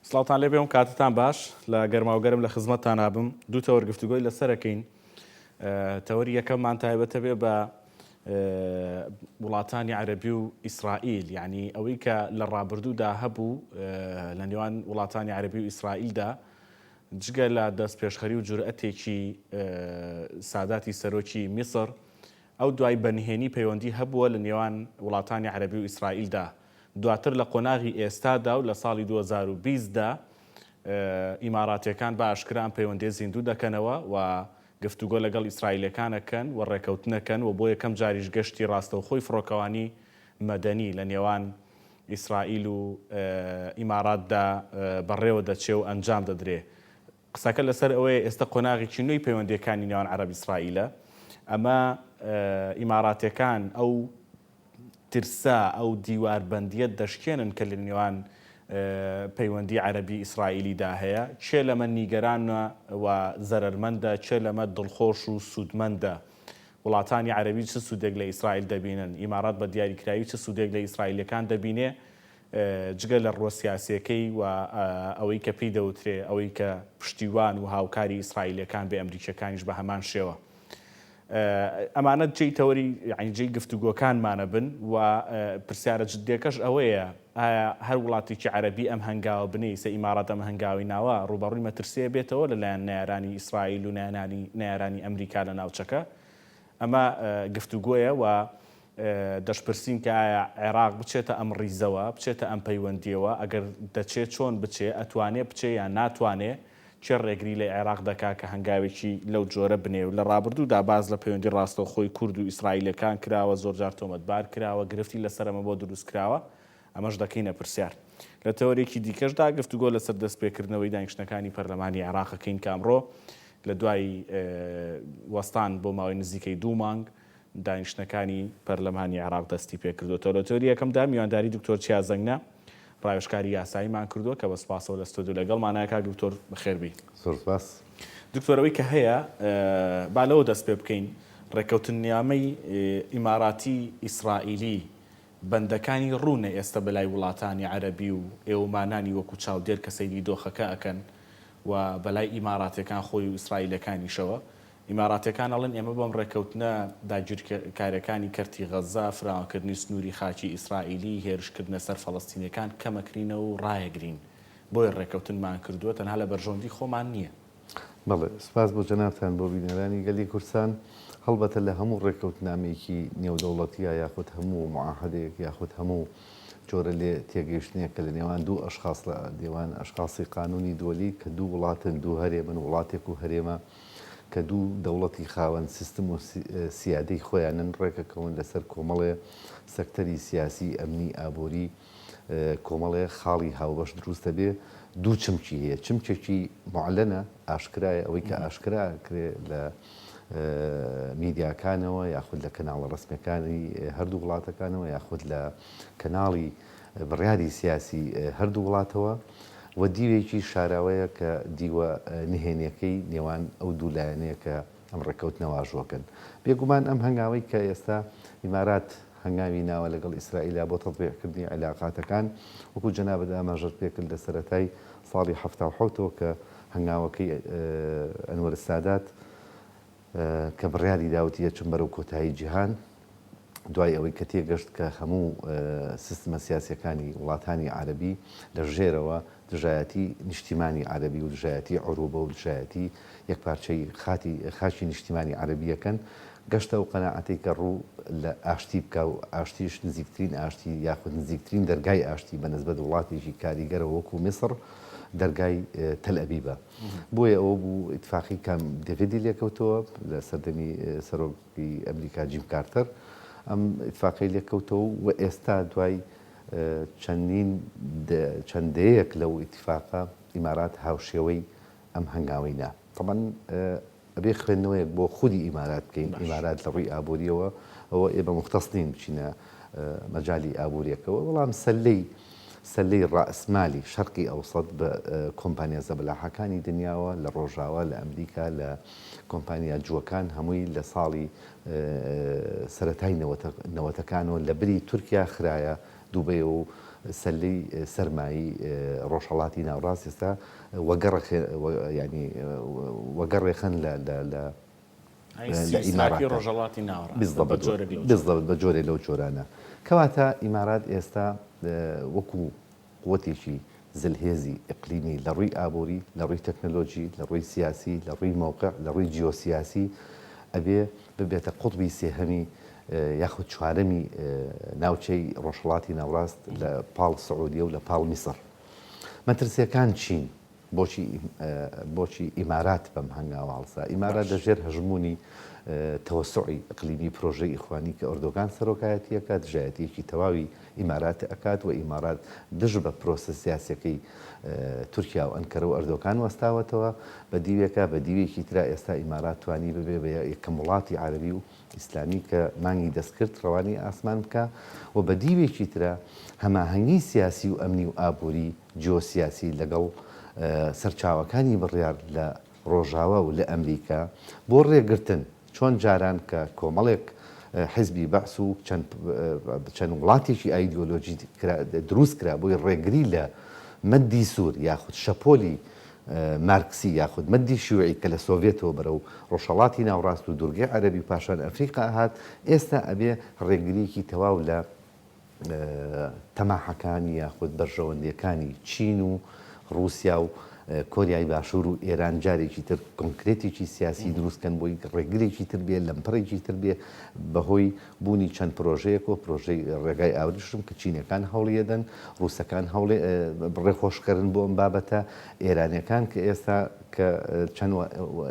سڵاوتان لێبێ و کاتتان باش لە گەرماوگەرم لە خزمەتتان ئابم دوو تەوەر گفتوگۆی لەسەرەکەین تەوەری یەکەممان تایبەتە بێ بە وڵاتانی عەربی و ئیسرائیل یعنی ئەوەی کە لە ڕابردوودا هەبوو لە نێوان وڵاتانی عەربی و ئیسرائیلدا جگە لە دەستپێشخەری و جورئەتێکی ساداتی سەرۆکی میسر ئەو دوای بە نهێنی پەیوەندی هەبووە لە نێوان وڵاتانی عەرەبی و ئیسرائیلدا، دواتر لە قۆناغی ئێستادا و لە ساڵی 2020 دا ئیماراتیەکان بە ئاشکرا ئەم پەیوەندیە زیندوو دەکەنەوە و گفتوگۆ لەگەڵ ئیسرائیلەکان ئەکەن و ڕێکەوتن ئەکەن و بۆ یەکەم جاریش گەشتی ڕاستەوخۆی فڕۆکەوانی مەدەنی لە نێوان ئیسرائیل و ئیماراتدا بەڕێوە دەچێ و ئەنجام دەدرێ. قسەکە لەسەر ئەوەیە ئێستە قۆناغێکی نوێی پەیوەندییەکانی نێوان عەرەب ئیسرائیلە. ئەمە ئیماراتیەکان ئەو ترسە، ئەو دیواربەندییە دەشکێنن کە لە نێوان پەیوەندی عەرەبی ئیسرائیلیدا هەیە. کێ لەمە نیگەرانە و زەرەرمەندە، کێ لەمە دڵخۆش و سوودمەندە؟ وڵاتانی عەرەبی چ سوودێک لە ئیسرائیل دەبینن؟ ئیمارات بە دیاریکراوی چ سوودێک لە ئیسرائیلیەکان دەبینێ؟ جگە لە ڕووە سیاسییەکەی و ئەوەی کە پێی دەوترێ ئەوەی کە پشتیوان و هاوکاری ئیسرائیلییەکان بێ ئەمریکییەکانیش بە هەمان شێوە. ئەمانە جێی تەوەری یانی جێی گفتوگۆکانمانە بن و پرسیارە جددیەکەش ئەوەیە ئایا هەر وڵاتێکی عەرەبی ئەم هەنگاوە بنێ ئیسە ئیمارات ئەم هەنگاوەی ناوە ڕووبەڕووی مەترسییە بێتەوە لەلایەن نەیارانی ئیسرائیل و نەیارانی ئەمریکا لە ناوچەکە ئەمە گفتوگۆیە و دەشپرسین کە ئایا عێراق بچێتە ئەم ڕیزەوە، بچێتە ئەم پەیوەندییەوە، ئەگەر دەچێ چۆن بچێ، ئەتوانێ بچێ یان ناتوانێ، کێ ڕێگری لە عێراق دەکا کە هەنگاوێکی لەو جۆرە بنێ و لە ڕابردوودا باس لە پەیوەندی ڕاستەوخۆی کورد و ئیسرائیلەکان کراوە، زۆرجار تۆمەتبار کراوە، گرفتی لەسەر ئەمە بۆ دروست کراوە، ئەمەش دەکەینە پرسیار. لە تەوەرێکی دیکەشدا گفتوگۆ لەسەر دەستپێکردنەوەی دانیشتنەکانی پەرلەمانی عێراق ئەکەین کە ئەمڕۆ لە دوای وەستان بۆ ماوەی نزیکەی دوو مانگ دانیشتنەکانی پەرلەمانی عێراق دەستیپێکردووەتەوە. لە تەوەری یەکەمدا میوانداری دکتۆر چیا زەنگنە، ڕاوێژکاری یاساییمان کردووە کە بە سوپاسەوە لە ستۆدیۆ لەگەڵمانە. کاک دکتۆر بەخێربێی. زۆر سوپاس. دکتۆر ئەوەی کە هەیە با لەوە دەست پێ بکەین، ڕێککەوتننامەی ئیماراتی ئیسرائیلی بەندەکانی ڕوونە ئێستە بەلای وڵاتانی عەرەبی و ئێومانانی وەکو چاودێر کە سەیری دۆخەکە ئەکەن و بەلای ئیماراتیەکان خۆی و ئیسرائیلەکانیشەوە ئیماراتیەکان ئەڵێن ئێمە بەم ڕێککەوتنە داگیرکاریەکانی کەرتی غەززە، فراوانکردنی سنووری خاکی ئیسرائیلی، هێرشکردنە سەر فەڵەستینیەکان کەمەکرینەوە و ڕایەگرین. بۆیە ڕێککەوتنمان کردووە تەنها لە بەرژەوەندی خۆمان نییە. بەڵێ، سوپاس بۆ جەنابتان، بۆ بینەرانی گەلی کوردستان. هەڵبەتە لە هەموو ڕێککەوتنامەیەکی نێودەوڵەتییا یاخود هەموو معاهەدەیەک یاخود هەموو جۆرە لێ تێگەیشتنێک کە لە نێوان دوو ئەشخاص لە نێوان ئەشخاصی قانونی دوەلی کە دوو وڵاتن دوو هەرێمن وڵاتێک و هەرێمە کە دوو دەوڵەتی خاوەن سیستم و سیادەی خۆیانن ڕێکەکەون لەسەر کۆمەڵێ سەکتەری سیاسی، ئەمنی، ئابووری کۆمەڵێ خاڵی هاوبەش دروست دەبێ. دوو چمکی هەیە، چمکێکی موعلەنە، ئاشکرایە، ئەوەی کە ئاشکرا ئەکرێ لە میدیاکانەوە یاخود لە کەناڵە ڕەسمیەکانی هەردوو وڵاتەکانەوە یاخود لە کەناڵی بڕیاری سیاسی هەردوو وڵاتەوە و دیوێکی شاراوەیە کە دیوە نهێنیەکەی نێوان ئەو دوو لایەنەیە کە ئەم ڕێککەوتنە واژۆکەن. بێگومان ئەم هەنگاوەی کە ئێستا ئیمارات هەنگاوی ناوە لەگەڵ ئیسرائیلا بۆ تەتبیعکردنی عیلاقاتەکان، وەکو جەنابت ئاماژەت پێکرد لە سەرەتای ساڵی 77 ەوە کە هەنگاوەکەی ئەنوەر سادات کە بڕیاری دا وتی ئەچم بەرەو کۆتایی جیهان، دوای ئەوەی کە تێگەشت کە هەموو سیستمە سیاسیەکانی وڵاتانی عەرەبی لە ژێرەوە دژایەتی نیشتیمانی عەرەبی و دژایەتی عروبە و دژایەتی یەکپارچەیی خاتی خاکی نیشتیمانی عەرەبی ئەکەن، گەشتە ئەو قەناعەتەی کە ڕوو لە ئاشتی بکا و ئاشتیش نزیکترین ئاشتی یاخود نزیکترین دەرگای ئاشتی بە نسبەت وڵاتێکی کاریگەرەوە وەکوو میسڕ دەرگای تەلئەبیبە. بۆیە ئەوە بوو ئیتفاقی کامپ دێڤیدی لێکەوتەوە لە سەردەمی سەرۆکی ئەمریکا جیم کارتەر ئەم ئیتفاقەی لێکەوتەوە و ئێستا دوای چەندین چەند دەیەک لەو ئیتفاقە ئیمارات هاوشێوەی ئەم هەنگاوەی نا. تەبعەن ئەبێ خوێندنەوەیەک بۆ خودی ئیمارات بکەین، ئیمارات لە ڕووی ئابوورییەوە ئەوە ئێمە موختەس نین بچینە مەجالی ئابوورییەکەوە، بەڵام سەلەی سەلەی ڕەئسمالی شەرقی ئەوسەت بە کۆمپانیا زەبەلاحەکانی دنیاوە لە ڕۆژاوا لە ئەمریکا لە کۆمپانیا جووەکان هەمووی لە ساڵی سەرەتای نەوەتەکانەوە لە بری تورکیا خرایە دوبەیەوە و. سەلەی سەرمایی ڕۆژهەڵاتی ناوڕاست ئێستا وەگەڕ یانی وەگەڕێخەن لە لە لە لە ئیماراتە. ڕۆژهەڵاتی ناوەڕاست بە جۆرێک لەو بالضبط بە جۆرێ لەو جۆرانە. کەواتە ئیمارات ئێستا وەکوو قوتێکی زلهێزی ئیقلیمی لە ڕووی ئابووری، لە ڕووی تەکنەلۆجی، لە ڕووی سیاسی، لە ڕووی مەوقع، لە ڕووی جیۆسیاسی ئەبێ ببێتە قوتبی سێهەمی یاخود چوارەمی ناوچەی ڕۆژهەڵاتی ناوڕاست لە پاڵ سعودیە و لە پاڵ میسڕ. مەترسیەکان چین؟ بۆچی بۆچی ئیمارات بەم هەنگاوە هەڵسا؟ ئیمارات لە ژێر هەژموونی تەوەسوعی ئیقلیمی پرۆژەی ئیخوانی کە ئۆردۆگان سەرۆکایەتی ئەکات، دژایەتییەکی تەواوی ئیمارات ئەکات و ئیمارات دژ بە پرۆسە سیاسیەکەی تورکیا و ئەنکەرە و ئەردۆگان وەستاوەتەوە بە دیوێکا، بە دیوێکی ترا ئێستا ئیمارات توانی ببێ بە یەکەم وڵاتی عەرەبی و ئیسلامی کە مانگی دەستکرد ڕەوانی ئاسمان بکا و بە دیوێکی ترا هەماهەنگی سیاسی و ئەمنی و ئابووری جیۆسیاسی لەگەڵ سەرچاوەکانی بڕیار لە ڕۆژاوا و لە ئەمریکا بۆ ڕێگرتن چۆن جاران کە کۆمەڵێک حیزبی بەعس و چەند چەند وڵاتێکی ئایدیۆلۆجی دروست کرا بۆی ڕێگری لە مەدی سوور یاخود شەپۆلی مارکسی یاخود مەدی شیوعی کە لە سۆڤێتەوە بەرەو ڕۆژهەڵاتی ناوڕاست و دوورگەی عەرەبی و پاشان ئەفریقا ئەهات ئێستا ئەبێ ڕێگرییەکی تەواو لە تەماحەکانی یاخود بەرژەوەندیەکانی چین و ڕوسیا و کۆریای باشوور و ئێران جارێکی تر کۆنکرێتێکی سیاسی دروست کەن بۆی ڕێگرێکی تر بێ لەمپەرێکی تر بێ بەهۆی بوونی چەند پرۆژەیەک و پرۆژەی ڕێگای ئاوریشم کە چینەکان هەوڵیەدەن ڕووسەکان هەوڵێ ڕێخۆشکەرن بۆ ئەم بابەتە ئێرانەکان کە ئێستا کە چەند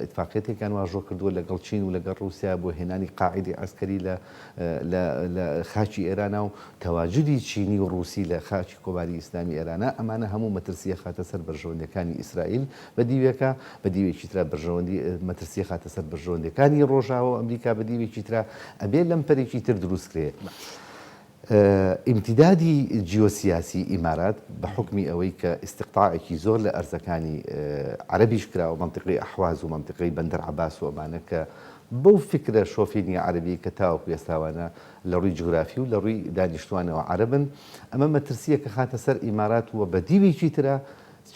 ئیتفاقیەتێکیان واژۆ کردووە لەگەڵ چین و لەگەڵ ڕووسیا بۆ هێنانی قاعدی عەسکەری لە لە لە خاکی ئێرانا و تەواجودی چینی و ڕووسی لە خاکی کۆماری ئیسلامی ئێرانا، ئەمانە هەموو مەترسی ئەخاتە سەر بەرژەوەندیەکانی ئیسرائیل بە دیوێکا، بە دیوێکی ترا بەرژەوەندی مەترسی ئەخاتە سەر بەرژەوەندیەکانی ڕۆژاوا و ئەمریکا بە دیوێکی ترا ئەبێ لەمپەرێکی تر دروست کرێ. ئیمتیدادی جیۆسیاسی ئیمارات بە حوکمی ئەوەی کە ئیستیقتاعێکی زۆر لە ئەرزەکانی عەرەبیش کراوە، مەنتیقەی ئەحواز و مەنتیقەی بەندەر عەباس و ئەمانە کە بەو فیکرە شۆفینیە عەرەبیەی کە تاوەکو ئێستا وانە لە ڕووی جوگرافی و لە ڕووی دانیشتوانەوە عەرەبن، ئەمە مەترسییەکە خاتە سەر ئیمارات و بە دیوێکی ترا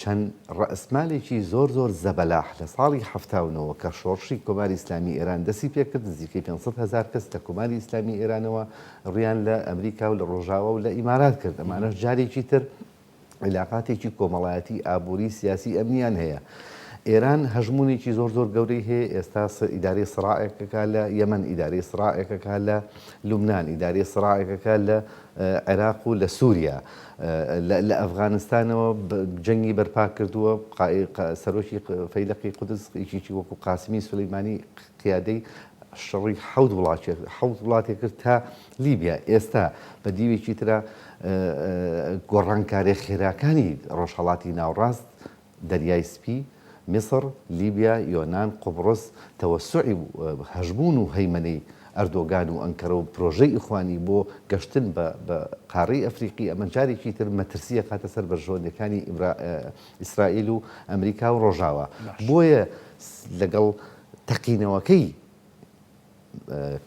چەند ڕەئسمالێکی زۆر زۆر زەبەلاح لە ساڵی 79 کە شۆڕشی کۆماری ئیسلامی ئێران دەستی پێکرد نزیکەی 500 هەزار کەس لە کۆماری ئیسلامی ئێرانەوە ڕوویان لە ئەمریکا و لە ڕۆژاوا و لە ئیمارات کرد ئەمانەش جارێکی تر عیلاقاتێکی کۆمەڵایەتی، ئابووری، سیاسی، ئەمنییان هەیە. ئێران هەژموونێکی زۆر زۆر گەورەی هەیە، ئێستا ئیدارەی سڕاعێک ئەکا لە یەمەن، ئیدارەی سڕاعێک ئەکا لە لوبنان، ئیدارەی سڕاعێک ئەکا لە عێراق و لە سووریا. لە ئەفغانستانەوە جەنگی بەرپا کردووە، سەرۆکی فەیلەقی قودس یەکێکی وەکوو قاسمی سولەیمانی قیادەی شەڕی حەوت وڵاتی کرد تا لیبیا ئێستا بە دیوێکی ترا گۆڕانکاریە خێراکانی ڕۆژهەڵاتی ناوڕاست، دەریای سپی، میسڕ، لیبیا، یۆنان، قوبڕس، تەوەسوعی و هەژموون و هەیمەنەی ئەردۆگان و ئەنکەرە و پرۆژەی ئیخوانی بۆ گەشتن بە بە قاڕەی ئەفریقی ئەمە جارێکی تر مەترسی ئەخاتە سەر بەرژەوەندیەکانی ئیسرائیل و ئەمریکا و ڕۆژاوا بۆیە لەگەڵ تەقینەوەکەی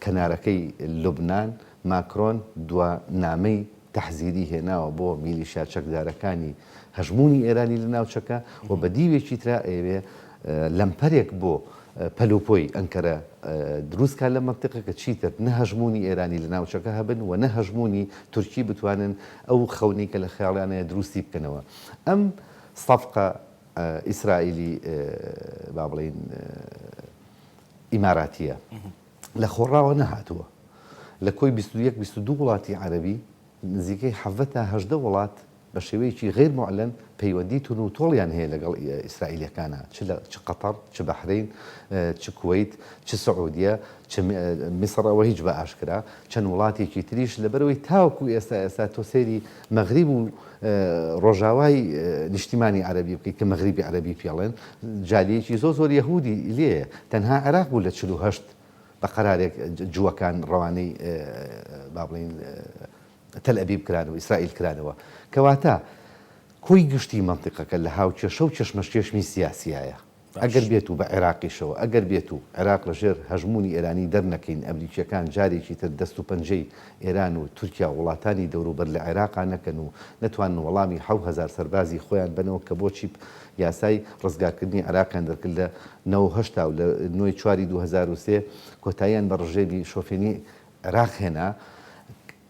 کەنارەکەی لوبنان، ماکرۆن دوا نامەی تەحزیری هێناوە بۆ میلیشیا چەکدارەکانی هەژموونی ئێرانی لە ناوچەکە و بە دیوێکی ترا ئەیەوێ لەمپەرێک بۆ پەلوپۆی ئەنکەرە دروست کا لە مەنتیقە کە چیتر نە هەژموونی ئێرانی لە ناوچەکە هەبن و نە هەژموونی تورکی بتوانن ئەو خەونەی کە لە خەیاڵیانەیە دروستی بکەنەوە. ئەم سەفقە ئیسرائیلی با بڵێین ئیماراتییە لە خۆڕاوە نەهاتووە. لە کۆی 21، 22 وڵاتی عەرەبی نزیکەی 17 تا 18 وڵات بە شێوەیەکی غەیر موعلەن پەیوەندی تون و تۆڵیان هەیە لەگەڵ ئیسرائیلیەکانا چ لە چ قەتەڕ چ بەحرەین چ کوەیت چ سعودیە چ میسڕ ئەوە هیچ بە ئاشکرا چەند وڵاتێکی تریش لەبەرئەوەی تاوەکو ئێستا ئێستا تۆ سەیری مەغریب و ڕۆژاوای نیشتیمانی عەرەبی بکەیت کە مەغریبی عەرەبی پێڵێن جالیەکی زۆر زۆر یەهودی لێیە تەنها عێراق بوو لە 48 بە قەرارێک جووەکان ڕەوانەی با بڵێین تەل ئەبیب کران و ئیسرائیل کرانەوە کەواتە کۆی گشتی مەنتیقەکە لە هاوکێشە و کێشمەشکێشمی سیاسیایە. ئەگەر بێت و بە عێراقیشەوە، ئەگەر بێت و عێراق لە ژێر هەژموونی ئێرانی دەرنەکەین، ئەمریکییەکان جارێکی تر دەست و پەنجەی ئێران و تورکیا و وڵاتانی دەوروبەر لە عێراقا نەکەن و نەتوانن وەڵامی 7000 سەربازی خۆیان بەنەوە کە بۆچی یاسای ڕزگارکردنی عێراقیان دەرکرد لە نەوەهەشتا و لە نۆی چواری 2003 کۆتاییان بە ڕژێمی شۆفێنی عێراق هێنا،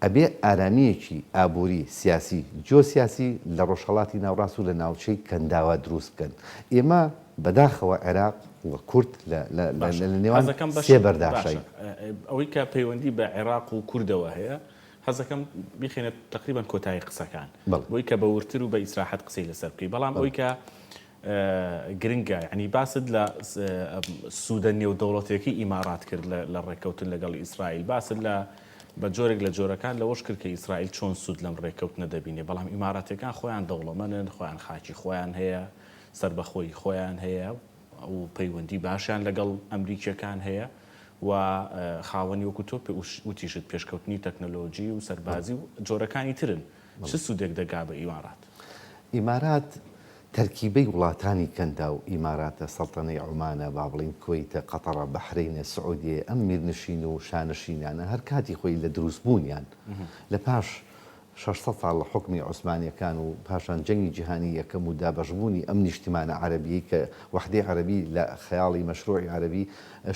ئەبێ ئارامییەکی ئابووری، سیاسی، جیۆسیاسی لە ڕۆژهەڵاتی ناوڕاست و لە ناوچەی کەنداوا دروست بکەن. ئێمە بەداخەوە عێراق و کورد لە لە لە باشە لە نێوان حەزەکەم سێ بەشێک باشە بەرداشین. ئەوەی کە پەیوەندی بە عێراق و کوردەوە هەیە حەزەکەم بیخەینە تەقریبەن کۆتایی قسەکان بەڵێ. بۆی کە بە وردتر و بە ئیسراحەت قسەی لەسەر بکەی بەڵام بەڵێ. ئەوەی کە گرنگە یانی باست لە سوودە نێودەوڵەتیەکەی ئیمارات کرد لە ڕێککەوتن لەگەڵ ئیسرائیل باست لە بە جۆرێک لە جۆرەکان لەوەش کرد کە ئیسرائیل چۆن سوود لەم ڕێککەوتنە دەبینێ بەڵام ئیماراتیەکان خۆیان دەوڵەمەنن خۆیان خاکی خۆیان هەیە سەربەخۆیی خۆیان هەیە و پەیوەندی باشیان لەگەڵ ئەمریکیەکان هەیە و خاوەنی وەکو تۆ وتیشت پێشکەوتنی تەکنەلۆجی و سەربازی و جۆرەکانی ترن چ سوودێک دەگا بە ئیمارات؟ ئیمارات تەرکیبەی وڵاتانی کەنداو، ئیماراتە، سەڵتەنەی عومانە، با بڵێین کوەیتە، قەتەڕە، بەحرەینە، سعودیەیە، ئەم میرنشین و شانشینانە هەر کاتی خۆی لە دروستبوونیان لە پاش 600 ساڵ لە حوکمی عوسمانیەکان و پاشان جەنگی جیهانی یەکەم و دابەشبوونی ئەم نیشتیمانە عەرەبیەی کە وەحدەی عەرەبی لە خەیاڵی مەشروعی عەرەبی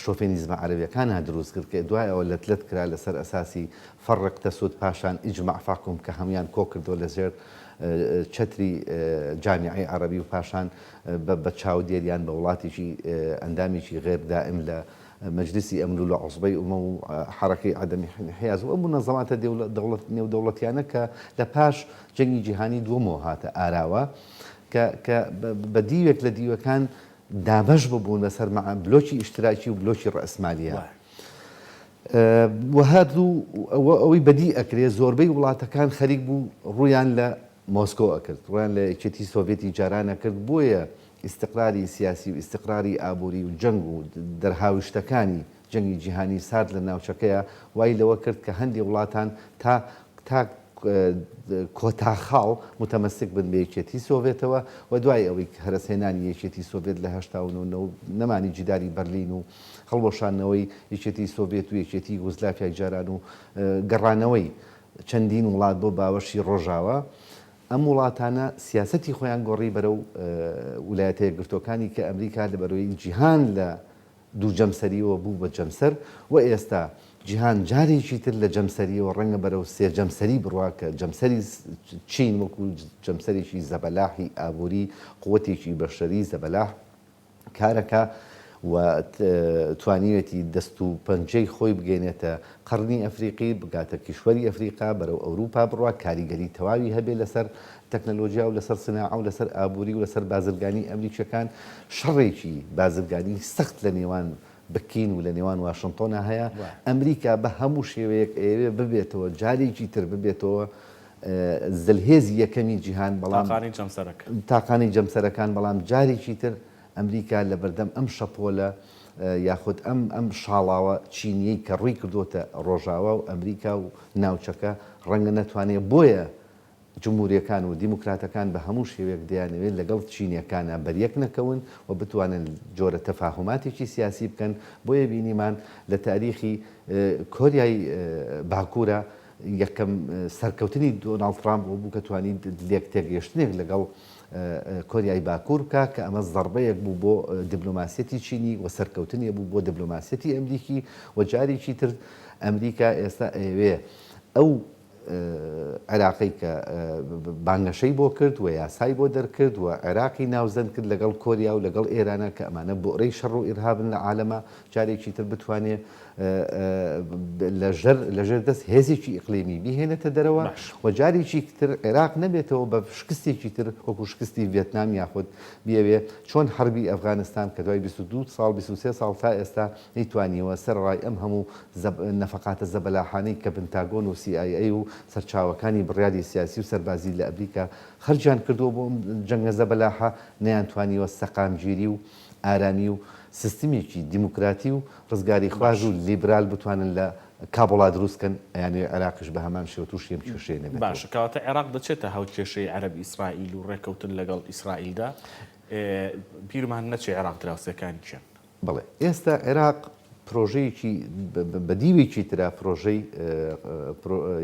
شۆفێنیزمە عەرەبیەکانا دروست کرد کە دوای ئەوە لەت لەت کرا لەسەر ئەساسی فرق تسد پاشان اجمع فاحکم کە هەموویان کۆکردەوە لە ژێر چەتری جامیعەی عەڕەبی و پاشان بە چاودێریان بە وڵاتێکی ئەندامێکی غێر دائم لە مەجلیسی ئەمن و لە عوسبەی ئومەم و حەڕەکەی عەدەمی انحیاز و ئەم مونەزەماتە دەوڵەت نێودەوڵەتیانە کە لە پاش جەنگی جیهانی دووەمەوە هاتە ئاراوە کە کە بە دیوێک لە دیوەکان دابەش ببوون بەسەر بلۆکی ئیشتراکی و بلۆکی ڕەئسمالیە. و هەردوو ئەوەی بەدی ئەکرێ زۆربەی وڵاتەکان خەریک بوو ڕوویان لە مۆسکۆ ئەکرد، ڕوویان لە یەکێتی سۆڤێتی جاران ئەکرد، بۆیە ئیستقراری سیاسی و ئیستقراری ئابووری و جەنگ و دەرهاویشتەکانی جەنگی جیهانی سارد لە ناوچەکەیا وای لەوە کرد کە هەندێ وڵاتان تا تا کۆتا خاڵ موتەمەسک بن بە یەکێتی سۆڤێتەوە و دوای ئەوەی هەرەسهێنانی یەکێتی سۆڤێت لە 89 و نەمانی جیداری بەرلین و هەڵوەشاندنەوەی یەکێتی سۆڤێت و یەکێتی یوگۆسلافیای جاران و گەڕانەوەی چەندین وڵات بۆ باوەشی ڕۆژاوا، ئەم وڵاتانە سیاسەتی خۆیان گۆڕی بەرەو ولایەتە یەکگرتووەکانی کە ئەمریکا لە بەرەی جیهان لە دوو جەمسەریەوە بوو بە جەمسەر و ئێستا جیهان جارێکی تر لە جەمسەریەوە ڕەنگە بەرەو سێ جەمسەری بڕوا کە جەمسەری چین وەکو جەمسەرێکی زەبەلاحی ئابووری قوتێکی بەشەری زەبەلاح کارەکا و توانیوێتی دەست و پەنجەی خۆی بگەینێتە قەڕنی ئەفریقی، بگاتە کیشوەری ئەفریقا، بەرەو ئەوروپا بڕوا، کاریگەری تەواوی هەبێ لەسەر تەکنەلۆجیا و لەسەر سناعە و لەسەر ئابووری و لەسەر بازرگانی ئەمریکیەکان، شەڕێکی بازرگانی سەخت لە نێوان بکین و لە نێوان واشنتۆنا هەیە، ئەمریکا بە هەموو شێوەیەک ئەیەوێ ببێتەوە جارێکی تر ببێتەوە زلهێزی یەکەمی جیهان بەڵام تاقانەی جەمسەرەکان. تاقانەی جەمسەرەکان بەڵام جارێکی تر ئەمریکا لەبەردەم ئەم شەپۆلە یاخود ئەم ئەم شاڵاوە چینیەی کە ڕووی کردۆتە ڕۆژاوا و ئەمریکا و ناوچەکە ڕەنگە نەتوانێ بۆیە جمهوریەکان و دیموکراتەکان بە هەموو شێوەیەک دەیانەوێت لەگەڵ چینیەکانا بەریەک نەکەون و بتوانن جۆرە تەفاهوماتێکی سیاسی بکەن بۆیە بینیمان لە تاریخی کۆریای باکورا یەکەم سەرکەوتنی دۆناڵد ترامپ ئەوە بوو کە توانی لێکتێگەیشتنێک لەگەڵ کۆریای باکوور بکا کە ئەمە زەڕبەیەک بوو بۆ دیبلۆماسیەتی چینی و سەرکەوتنێ بوو بۆ دیبلۆماسیەتی ئەمریکی و جارێکی تر ئەمریکا ئێستا ئەیەوێ ئەو عێراقەی کە بانگەشەی بۆ کرد و یاسای بۆ دەرکرد و عێراقی ناوزەند کرد لەگەڵ کۆریا و لەگەڵ ئێرانە کە ئەمانە بۆرەی شەڕ و ئیرهابن لە عالەمە جارێکی تر بتوانێ لەژێر دەست هێزێکی ئیقلیمی بیهێنێتە دەرەوە و جارێکی تر عێراق نەبێتەوە بە شکستێکی تر وەکو شکستی ڤێتنام یاخود بیەوێ چۆن حەربی ئەفغانستان کە دوای 22 ساڵ 23 ساڵ تا ئێستا نەیتوانیوە سەرەڕای ئەم هەموو نەفەقاتە زەبەلاحانەی کە بنتاگۆن و سی ئای ئەی و سەرچاوەکانی بڕیاری سیاسی و سەربازی لە ئەمریکا خەرجیان کردووە بۆ ئەم جەنگە زەبەلاحە نەیانتوانیوە سەقامگیری و ئارامی و سیستمێکی دیموکراتی و ڕزگاریخواز و لیبرال بتوانن لە کابوڵا دروست کەن، ئەیانەوێ عێراقیش بە هەمان شێوە تووشی ئەم کێشەیە نەبێتەوە. باشە کەواتە عێراق دەچێتە هاوکێشەی عەرەب ئیسرائیل و ڕێکەوتن لەگەڵ ئیسرائیلدا؟ بیرمان نەچێ عێراق دراوسێکانی کێن؟ بەڵێ ئێستا عێراق پرۆژەیەکی بە دیوێکی ترا پرۆژەی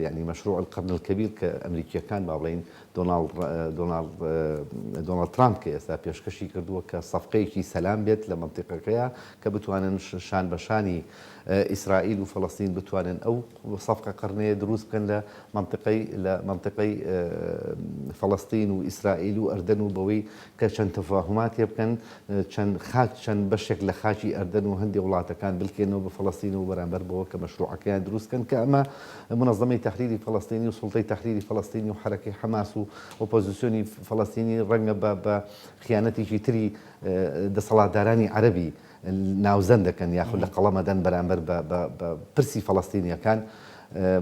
یانی مشروع القرن الکبیر کە ئەمریکییەکان با بڵێین دۆناڵد دۆناڵد دۆناڵد ترامپ کە ئێستا پێشکەشی کردووە کە سەفقەیەکی سەلام بێت لە مەنتیقەکەیا کە بتوانن شان بە شانی ئیسرائیل و فەڵەستین بتوانن ئەو سەفقە قەرنەیە دروست بکەن لە مەنتیقەی لە مەنتیقەی فەڵەستین و ئیسرائیل و ئەردەن و بەوەی کە چەند تەفاهوماتێ بکەن چەند خاک چەند بەشێک لە خاکی ئەردەن و هەندێ وڵاتەکان بلکێنەوە بە فەڵەستینەوە بەرامبەر بەوە کە مەشروعەکەیان دروست کەن کە ئەمە مونەزەمەی تەحریری فەڵەستینی و سوڵتەی تەحریری فەڵەستینی و حەرەکەی حەماس و ئۆپۆزیسیۆنی فەڵەستینی ڕەنگە بە بە خیانەتێکی تری دەسەڵاتدارانی عەرەبی ناوزەند دەکەن یاخود لە قەڵەم ئەدەن بەرامبەر بە بە بە پرسی فەڵەستینییەکان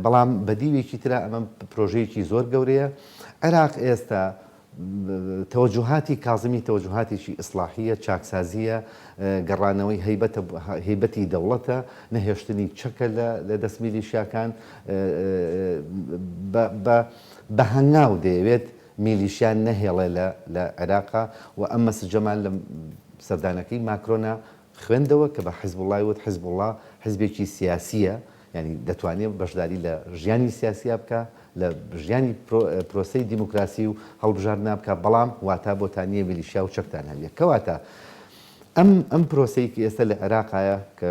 بەڵام بە دیوێکی ترا ئەمە پرۆژەیەکی زۆر گەورەیە عێراق ئێستا تەوەجوهاتی کازمی تەوەجوهاتێکی ئیسڵاحییە، چاکسازییە، گەڕانەوەی هەیبەتە هەیبەتی دەوڵەتە، نەهێشتنی چەکە لە لە دەست میلیشیاکان، بە بە بە هەنگاو دەیەوێت میلیشیا نەهێڵێ لە لە عێراقا و ئەم مەسجەمان لە سەردانەکەی ماکرۆنا خوێندەوە کە بە حیزبوڵڵای وت حیزبوڵڵا حیزبێکی سیاسییە، یانی دەتوانێ بەشداری لە ژیانی سیاسیا بکا، لە ژیانی پرۆسەی دیموکراسی و هەڵبژاردنا بکا، بەڵام واتا بۆتان نییە میلیشیا و چەکتان هەبێ. کەواتە ئەم ئەم پرۆسەی کە ئێستا لە عێراقایە کە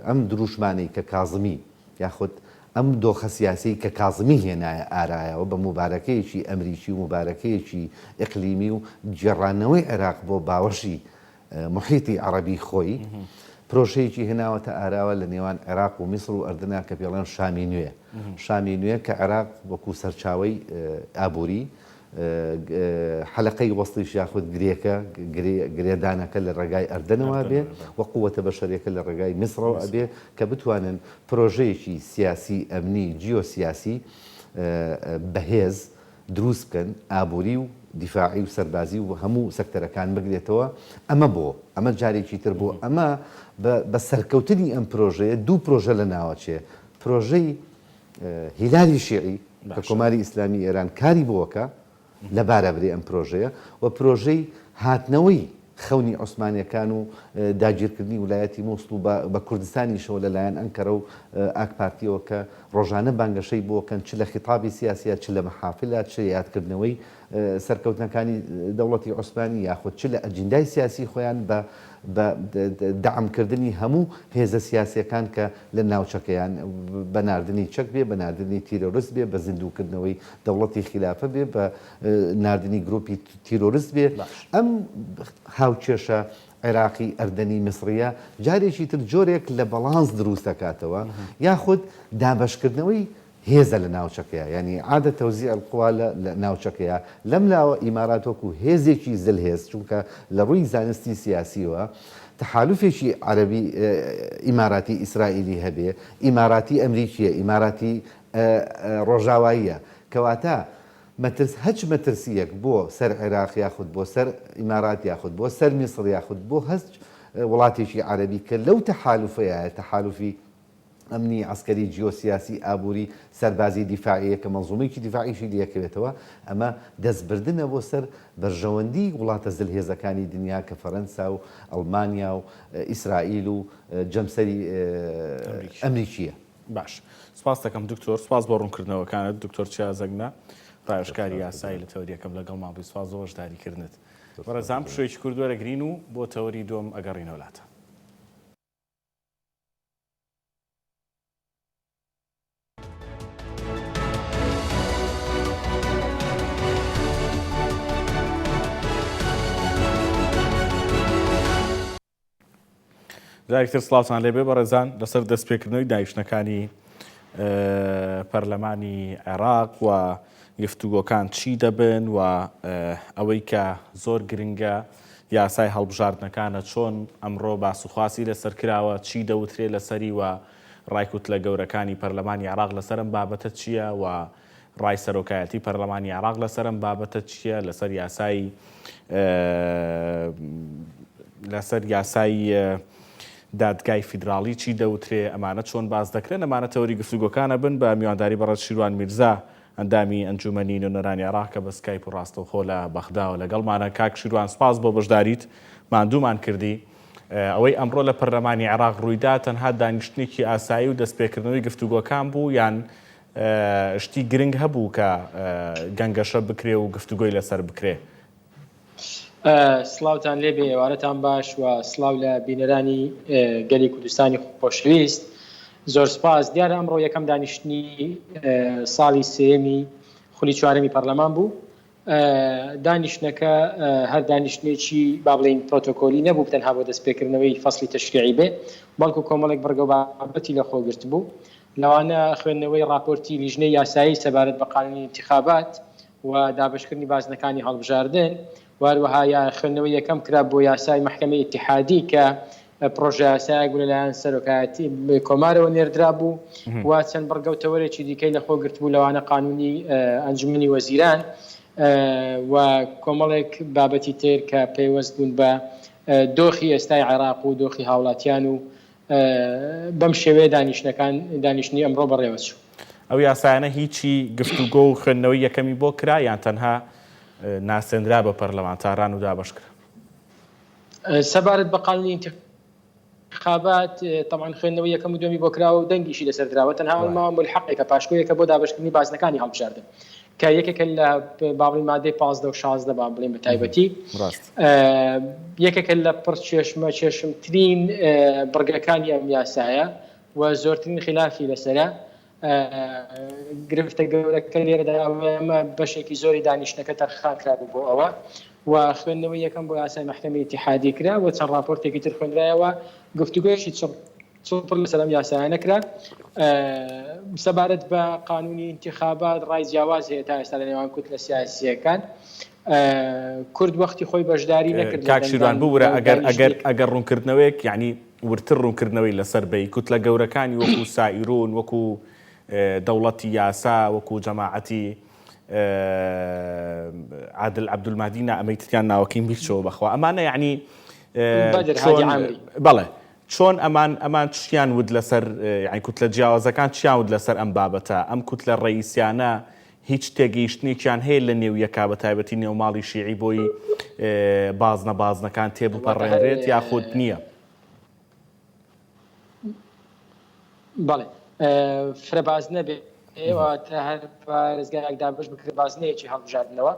ئەم دروشمانەی کە کازمی یاخود ئەم دۆخە سیاسیەی کە کازمی هێنایە ئارایەوە بە موبارەکەیەکی ئەمریکی و موبارەکەیەکی ئیقلیمی و گێڕانەوەی عێراق بۆ باوەشی موحیتی عەڕەبی خۆی پرۆژەیەکی هێناوەتە ئاراوە لە نێوان عێراق و میسر و ئەردەنا کە پێڵێن شامی نوێ. شامی نوێ کە عێراق وەکوو سەرچاوەی ئابووری، حەلەقەی وەسڵیش یاخود گرێکە، گرێدانەکە لە ڕێگای ئەردەنەوە ئەبێ و قووەتە بەشەریەکە لە ڕێگای میسڕەوە ئەبێ کە بتوانن پرۆژەیەکی سیاسی، ئەمنی، جیۆسیاسی بەهێز دروست بکەن، ئابووری و دیفاعی و سەربازی و هەموو سەکتەرەکان بگرێتەوە، ئەمە بۆ؟ ئەمە جارێکی تر بۆ؟ ئەمە بە بە سەرکەوتنی ئەم پرۆژەیە دوو پرۆژە لە ناوەچێ، پرۆژەی هیلالی شیعی کە کۆماری ئیسلامی ئێران کاری بۆ ئەکا لەبار ئەبرێ ئەم پرۆژەیە و پرۆژەی هاتنەوەی خەونی عوسمانیەکان و داگیرکردنی ولایەتی موسڵ و بە کوردستانیشەوە لە لایەن ئەنکەرە و ئاک پارتیەوە کە ڕۆژانە بانگەشەی بۆ کەن چ لە خیتابی سیاسیا چ لە مەحافلا چ یادکردنەوەی سەرکەوتنەکانی دەوڵەتی عوسمانی یاخود چ لە ئەجیندای سیاسی خۆیان بە بە دەعم کردنی هەموو هێزە سیاسیەکان کە لە ناوچەکەیان بە ناردنی چەک بێ بە ناردنی تیرۆرست بێ بە زیندووکردنەوەی دەوڵەتی خیلافە بێ بە ناردنی گروپی تیرۆرست بێ ئەم هاوکێشە عێراقی ئەردەنی میسڕیە جارێکی تر جۆرێک لە بەڵانس دروست دەکاتەوە یاخود دابەشکردنەوەی هێزە لە ناوچەکەیا یانی اعادە توزیع القوی لە ناوچەکەیا لەم لاوە ئیمارات وەکو هێزێکی زلهێز چونکە لە ڕووی زانستی سیاسیوە تەحالوفێکی عەرەبی ئیماراتی ئیسرائیلی هەبێ ئیماراتی ئەمریکیە ئیماراتی ڕۆژاواییە کەواتە مەترس هەچ مەترسییەک بۆ سەر عێراق یاخود بۆ سەر ئیمارات یاخود بۆ سەر میسڕ یاخود بۆ هەچ وڵاتێکی عەرەبی کە لەو تەحالوفەیایە تەحالوفی ئەمنی، عەسکەری، جیۆسیاسی، ئابووری، سەربازی، دیفاعییە کە مەنزومەیەکی دیفاعیشی لێکەوێتەوە، ئەمە دەستبردنە بۆ سەر بەرژەوەندی وڵاتە زلهێزەکانی دنیا کە فەرەنسا و ئەڵمانیا و ئیسرائیل و جەمسەری ئەمریکییە. باش سپاست دەکەم دکتۆر سپاس بۆ ڕوونکردنەوەکانت دکتۆر چیا زەنگنە ڕاوێژکاری یاسایی لە تەوەری یەکەم لەگەڵمان بووی سپاس بۆ بەشداریکردنت بەڕێزان پشوویەکی کورت وەرەگرین و بۆ تەوەری دووەم ئەگەڕینەوە لاتان. جارێکی تر سڵاوتان لێبێ بەڕێزان لەسەر دەستپێکردنەوەی دانیشتنەکانی پەرلەمانی عێراق و گفتوگۆکان چی دەبن و ئەوەی کە زۆر گرنگە یاسای هەڵبژاردنەکانە چۆن ئەمڕۆ باسوخواسی لەسەر کراوە چی دەوترێ لەسەری و ڕایکوتلە گەورەکانی پەرلەمانی عێراق لەسەر ئەم بابەتە چییە و ڕای سەرۆکایەتی پەرلەمانی عێراق لەسەر ئەم بابەتە چییە؟ لەسەر یاسای لەسەر یاسای دادگای فیدراڵی چی دەوترێ؟ ئەمانە چۆن باس دەکرێن؟ ئەمانە تەوەری گفتوگۆکانە بن بە میوانداری بەڕێز شیروان میرزا. ئەندامی ئەنجومەنی نوێنەرانی عێراق کە بە سکایپ و ڕاستەوخۆ لە بەغداوە لەگەڵمانە. کاک شیروان سپاس بۆ بەشداریت، ماندوومان کردی. ئەوەی ئەمڕۆ لە پەرلەمانی عێراق ڕوویدا تەنها دانیشتنێکی ئاسایی و دەستپێکردنەوەی گفتوگۆکان بوو یان شتی گرنگ هەبوو کە گەنگەشە بکرێ و گفتوگۆی لەسەر بکرێ؟ سڵاوتان لێبێ ئێوارەتان باش و سڵاو لە بینەرانی گەلی کوردستانی خۆشەویست زۆر سپاس دیارە ئەمڕۆ یەکەم دانیشتنی ساڵی سێیەمی خولی چوارەمی پەرلەمان بوو دانیشتنەکە هەر دانیشتنێکی با بڵێین پرۆتۆکۆلی نەبوو تەنها بۆ دەستپێکردنەوەی فەسلی تەشریعی بێ بەڵکو کۆمەڵێک بڕگە و بابەتی لەخۆ گرتبوو لەوانە خوێندنەوەی ڕاپۆرتی لیژنەی یاسایی سەبارەت بە قانونی ئینتیخابات و دابەشکردنی بازنەکانی هەڵبژاردن و هەروەها خوێندنەوەی یەکەم کرا بۆ یاسای مەحکەمەی ئیتیحادی کە پڕۆژەیاسایەک بوو لەلایەن سەرۆکایەتی کۆمارەوە نێردرابوو و چەند بڕگە و تەوەرێکی دیکەی لەخۆ گرتبوو لەوانە قانونی ئەنجومەنی وەزیران و کۆمەڵێک بابەتی تر کە پەیوەست بوون بە دۆخی ئێستای عێراق و دۆخی هاوڵاتیان و بەم شێوەیە دانیشتنەکان دانیشتنی ئەمڕۆ بەڕێوەچوو. ئەو یاسایانە هیچی گفتوگۆ و خوێندنەوەی یەکەمی بۆ کرا یان تەنها ناسێنرا بە پەرلەمانتاران و دابەش کرا؟ سەبارەت بە قانونی ئینتخابات تەبعەن خوێندنەوەی یەکەم و دووەمی بۆ کراوە و دەنگیشی لەسەر دراوە تەنها ئەو ماوە مولحەقێکە پاشکۆیەکە بۆ دابەشکردنی بازنەکانی هەڵبژاردن کە یەکێکە لە با بڵێین مادەی 15 و 16 با بڵێین بە تایبەتی یەکێکە لە پڕ چێشمە چێشمترین بڕگەکانی ئەم یاسایە و زۆرترین خلافی لەسرە گرفتە گەورەکە لێرەدا ئەوەیە ئەمە بەشێکی زۆری دانیشتنەکە تەرخان کرابوو بۆ ئەوە و خوێندنەوەی یەکەم بۆ یاسای مەحکەمەی ئیتیحادی کرا و چەند ڕاپۆرتێکی تر خوێندرایەوە گفتوگۆیەکی چڕ چڕ لەسەر ئەم یاسایانە کرا. سەبارەت بە قانونی ئینتیخابات ڕای جیاواز هەیە تا ئێستا لە نێوان کوتلە سیاسییەکان. کورد وەختی خۆی بەشداری نەکرد لە کاک شیروان دەنگدان ببورە لەو ئەگەر ئەگەر دانیشتنەی ئەگەر ڕوونکردنەوەیەک یانی وردتر ڕوونکردنەوەی لەسەر بەی کوتلە گەورەکانی وەکو سائیرون وەکو دەوڵەتی یاسا وەکو جەماعەتی عادل عەبدولمەهدی نا ئەمەی تریان ناوەکەیم بیر چۆوە بەخوا ئەمانە یانی بەدر هادی چۆن عامری. بەڵێ چۆن ئەمان ئەمان چیان وت لەسەر یانی کوتلە جیاوازەکان چیان وت لەسەر ئەم بابەتە ئەم کوتلە ڕەئیسیانە هیچ تێگەیشتنێکیان هەیە لە نێو یەکا بە تایبەتی نێو ماڵی شیعی بۆی بازنە بازنەکان تێبپەڕێنرێت یاخود نییە؟ بەڵێ فرە بازنە بێ واتە هەر پارێزگایەک دابەش بکرێت بازنەیەکی هەڵبژاردنەوە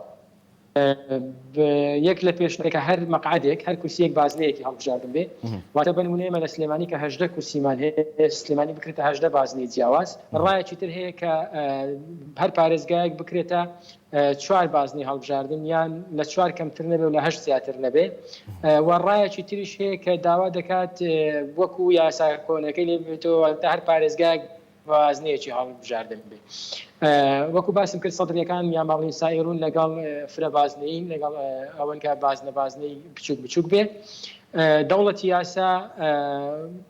یەک لە پێشەکە هەر مەقعدێک هەر کورسیەک بازنەیەکی هەڵبژاردن بێ واتە بە نمونە ئێمە لە سلێمانی کە 18 کورسیمان هەیە سلێمانی بکرێتە 18 بازنەی جیاواز ڕایەکی تر هەیە کە هەر پارێزگایەک بکرێتە چوار بازنەی هەڵبژاردن یان لە چوار کەمتر نەبێ و لە هەشت زیاتر نەبێ و ڕایەکی تریش هەیە کە داوا دەکات وەکو یاسا کۆنەکەی لێ بێتەوە هەر پارێزگایەک بازنەیەکی هەڵبژاردن بێ وەکو باسم کرد سەدریەکان یان با بڵێین سائیرون لەگەڵ فرە بازنەیین لەگەڵ ئەوەن کە بازنە بازنەی بچوک بچوک بێ دەوڵەتی یاسا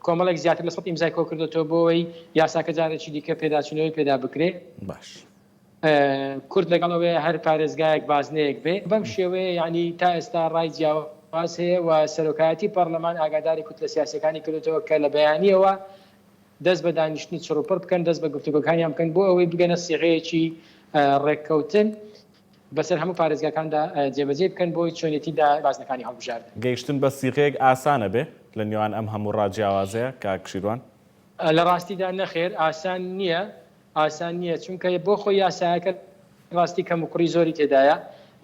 کۆمەڵێک زیاتر لە سەد ئیمزای کۆ کردێتەوە بۆی یاساکە جارێکی دیکە پێداچوونەوەی پێدا بکرێ باش کورد لەگەڵ ئەوەیە هەر پارێزگایەک بازنەیەک بێ بەم شێوەیە یعنی تا ئێستا ڕای جیاواز هەیە و سەرۆکایەتی پەرلەمان ئاگاداری کوتلە سیاسەکانی کردێتەوە کە لە بەیانیەوە دەست بە دانیشتنی چڕوپڕ بکەن، دەست بە گفتوگۆکانیان بکەن بۆ ئەوەی بگەنە سیغەیەکی ڕێککەوتن بەسەر هەموو پارێزگاکاندا جێبەجێی بکەن بۆ چۆنێتی دا بازنەکانی هەڵبژاردن. گەیشتن بە سیغەیەک ئاسانە بێ لە نێوان ئەم هەموو ڕا جیاوازەیە کاک شیروان؟ لە ڕاستیدا نەخێر ئاسان نییە، ئاسان نییە، چونکە بۆ خۆی یاسایەکە ڕاستی کەموکوڕی زۆری تێدایە،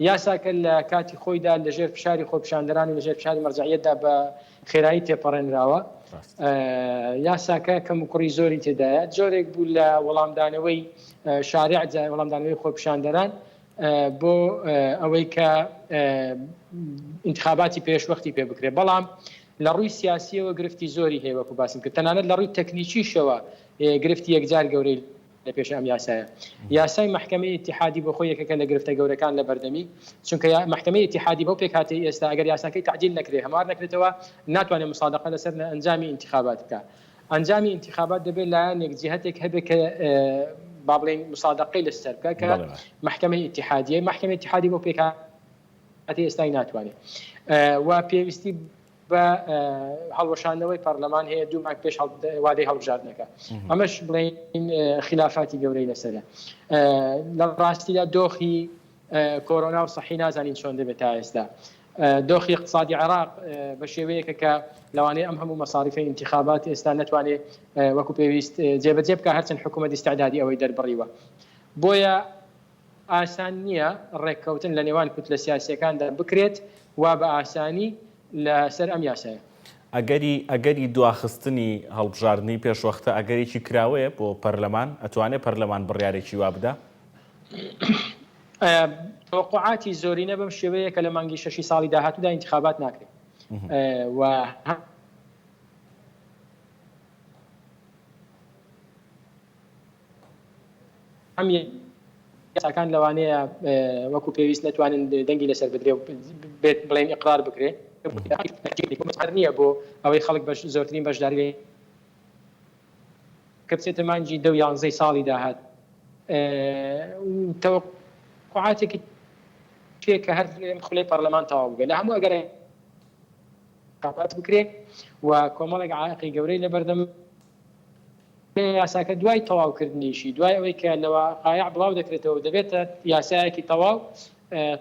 یاساکە لە کاتی خۆیدا لە ژێر فشاری خۆپیشاندەران و لە ژێر فشاری مەرجەعیەتدا بە خێرایی تێپەڕێنراوە، یاساکە کەموکوڕی زۆری تێدایە، جۆرێک بوو لە وەڵامدانەوەی شارع، وەڵامدانەوەی خۆپیشاندەران بۆ ئەوەی کە ئینتخاباتی پێشوەختی پێ بکرێت، بەڵام لە ڕووی سیاسییەوە گرفتی زۆری هەیە وەکو باسم کرد، تەنانەت لە ڕووی تەکنیکیشەوە گرفتی یەکجار گەورەی لە پێش ئەم یاسایە. یاسای مەحکەمەی ئیتیحادی بۆ خۆی یەکێکە لە گرفتە گەورەکان لە بەردەمی، چونکە مەحکەمەی ئیتیحادی بەو پێکهاتەی ئێستا ئەگەر یاساکەی تەعدیل نەکرێ، هەموار نەکرێتەوە، ناتوانێ مسادەقە لەسەر ئەنجامی ئینتیخابات بکا. ئەنجامی ئینتیخابات دەبێ لایەنێک، جیهەتێک هەبێ کە با بڵێین مسادەقەی لەسەر بکا کە مەحکەمەی ئیتیحادیە. مەحکەمەی ئیتیحادی بەو پێکهاتەی ئێستای ناتوانێ و پێویستی. بە هەڵوەشاندنەوەی پەرلەمان هەیە دوو مانگ پێش وادەی هەڵبژاردنەکە ئەمەش بڵێین خلافاتی گەورەی لەسەرە لە ڕاستیدا دۆخی کۆرۆنا و سەحی نازانین چۆن دەبێت تا ئێستا دۆخی اقتصادی عێراق بە شێوەیەکە کە لەوانەیە ئەم هەموو مەساریفی انتخابات ئێستا نەتوانێت وەکو پێویست جێبەجێ بکە هەرچەند حکوومەت ئیستعدادی ئەوەی دەربڕیوە بۆیە ئاسان نییە ڕێککەوتن لە نێوان کوتلە سیاسییەکاندا بکرێت وا بە ئاسانی لە سەر ئەم یاسایە. ئەگەری ئەگەری دواخستنی هەڵبژاردنی پێشوەختە ئەگەرێکی کراوەیە بۆ پەرلەمان؟ ئەتوانێ پەرلەمان بڕیارێکی وا بدا؟ تەوەقوعاتی زۆرینە بەم شێوەیە کە لە مانگی شەشی ساڵی داهاتوودا ئینتخابات ناکرێت و هەم یاساکان لەوانەیە وەکو پێویست نەتوانن دەنگی لەسەر بدرێ و بێت بڵێن ئیقرار بکرێ هەر نییە بۆ ئەوەی خەڵک بەش زۆرترین بەشداری کە بچێتە مانگی دە و یانزەی ساڵی داهات تەوەقعاتێکی کە هەر خولەی پەرلەمان تەواو بێت لە هەموو ئەگەر بکرێ و کۆمەڵێک عائقی گەورەی لەبەردەم یاساکە دوای تەواوکردنیشی، دوای ئەوەی کە لە وەقایع بڵاو دەکرێتەوە و دەبێتە یاسایەکی تەواو،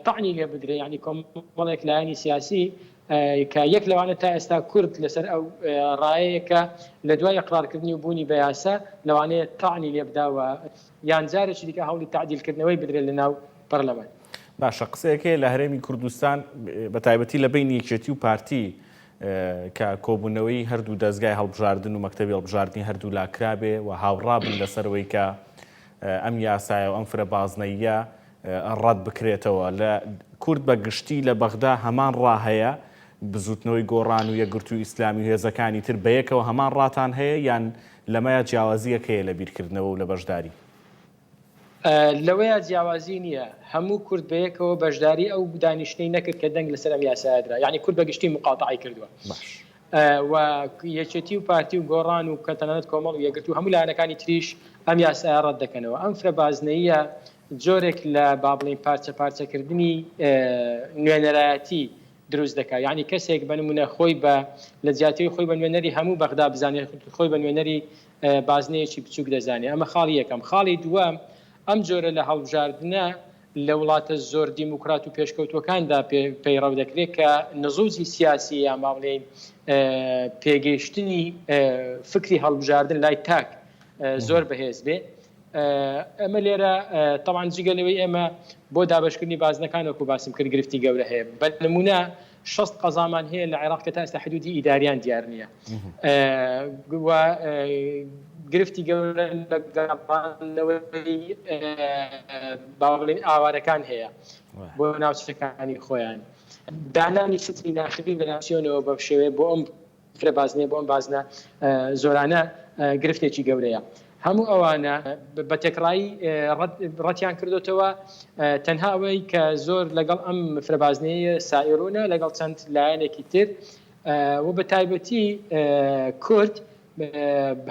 تەعنی لێ بدرێ، یانی کۆمەڵێک لایەنی سیاسی کە یەک لەوانە تا ئێستا کورد لەسەر ئەو ڕایەیە کە لە دوای ئیقرارکردنی و بوونی بە یاسا لەوانەیە تەعنی لێ بدا و یان جارێکی دیکە هەوڵی تەعدیلکردنەوەی بدرێت لە ناو پەرلەمان. باشە قسەیەک هەیە لە هەرێمی کوردستان بە تایبەتی لە بەینی یەکێتی و پارتی کە کۆبوونەوەی هەردوو دەزگای هەڵبژاردن و مەکتەبی هەڵبژاردنی هەردوولا کرابێ و هاوڕابن لەسەرەوەی کە ئەم یاسایە و ئەم فرە بازنەییە ڕەت بکرێتەوە. لە کورد بە گشتی لە بەغدا هەمان ڕا هەیە، بزووتنەوەی گۆڕان و یەکگرتووی ئیسلامی و هێزەکانی تر بەیەکەوە هەمان ڕاتان هەیە یان لەمەیا جیاوازییەک هەیە لە بیرکردنەوە و لە بەشداری؟ لەوەیا جیاوازی نییە، هەموو کورد بەیەکەوە بەشداری ئەو دانیشتنەی نەکرد کە دەنگ لەسەر ئەم یاسایە درا، یانی کورد بە گشتی موقاتەعەی کردووە و یەکێتی و پارتی و گۆڕان و تەنانەت کۆمەڵ و یەکگرتوو هەموو لایەنەکانی تریش ئەم یاسایە ڕەت دەکەنەوە. ئەم فرە بازنەییە جۆرێک لە با بڵێین پارچە پارچەکردنی نوێنەرایەتی دروست دەکات، یانی کەسێک بە نموونە خۆی بە لە جیاتی خۆی بە نوێنەری هەموو بەغدا بزانێت خۆی بە نوێنەری بازنەیەکی بچووک دەزانێت ئەمە خاڵی یەکەم، خاڵی دووەم ئەم جۆرە لە هەڵبژاردنە لە وڵاتە زۆر دیموکرات و پێشکەوتووەکاندا پەیڕەو دەکرێت کە نزوزی سیاسی یان با بڵێین پێگەیشتنی فکری هەڵبژاردن لای تاک زۆر بەهێز بێ. ئەمە لێرە تەوان جگە لەوەی ئێمە بۆ دابەشکردنی بازنەکان وەکو باسم کرد گرفتی گەورە هەیە بە نمونە 60 قەزامان هەیە لە عێراق کە تا ئێستا حدودی ئیداریان دیار نییە و گرفتی گەورە لە گەڕاندنەوەی با بڵێین ئاوارەکان هەیە بۆ ناوچەکانی خۆیان دانانی ستری ناخبی لە ناسیۆنەوە بەم شێوەیە بۆ ئەم فرە بازنەیە بۆ ئەم بازنە زۆرانە گرفتێکی گەورەیە. هەموو ئەوانە بە تێکڕایی ڕەتیان کردۆتەوە، تەنها ئەوەی کە زۆر لەگەڵ ئەم فرە بازنەیە سائیرونە لەگەڵ چەند لایەنێکی تر و بە تایبەتی کورد